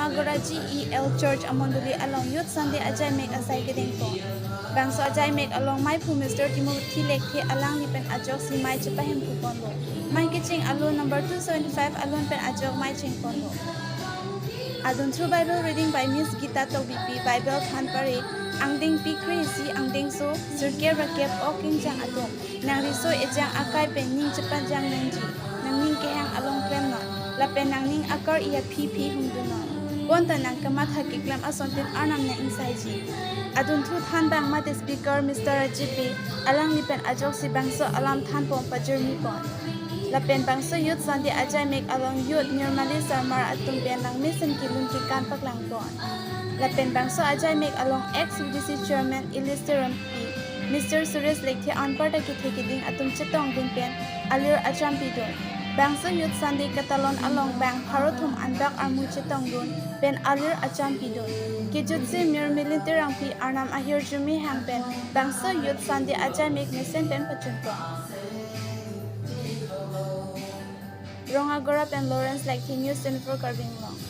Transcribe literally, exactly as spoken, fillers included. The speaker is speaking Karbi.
Agora G E L Church amondoli along Youth Sunday ajaimek asai kedengpon. Bangso ajaimek along maiphu Mister Timothy Lekthe alangli pen ajoksi mei chepahemphuponlo. Mei kecheng alo number two seventy-five alun pen ajok mei chengponlo. Adunthu Bible reading by Miss Gita Tokbipi. Bible than pare, angdengpi kre-isi angdengso, sirkep rakep ok kingjang atum. Nangriso ejang akai pen ning chepajang nangji, nangning kehang along klemnon, lapen nangning akar-i aphi phi hungdunnon. Bonta nang kematha keklem asontin Arnam nang-ingsaiji. Adunthu thanbang mate speaker Mister Rajiv Bey, alangli pen ajoksi bangso alam thanpon pajirmipon. Lapen bangso Youth Sunday ajaimek along Youth Nirmali Sarmar atum pen nangmesen kelun kekan paklangpon. Lapen bangso ajaimek along ex V D C chairman Elistor Rongpi, Mister Suresh Lekthe anparta kethe keding atum chetongdun pen alir achampidun. Bangso Youth Sunday katalon along bang pharo thum anbak armu chetongdun pen alir achampidun. Kejutsi Mirmilin Terangpi Arnam ahirjume hang pen bangso Youth Sunday ajaimek mesen pen pachunpon. Rong Agora pen Lawrence Lekthe, News twenty-four Karbi Anglong.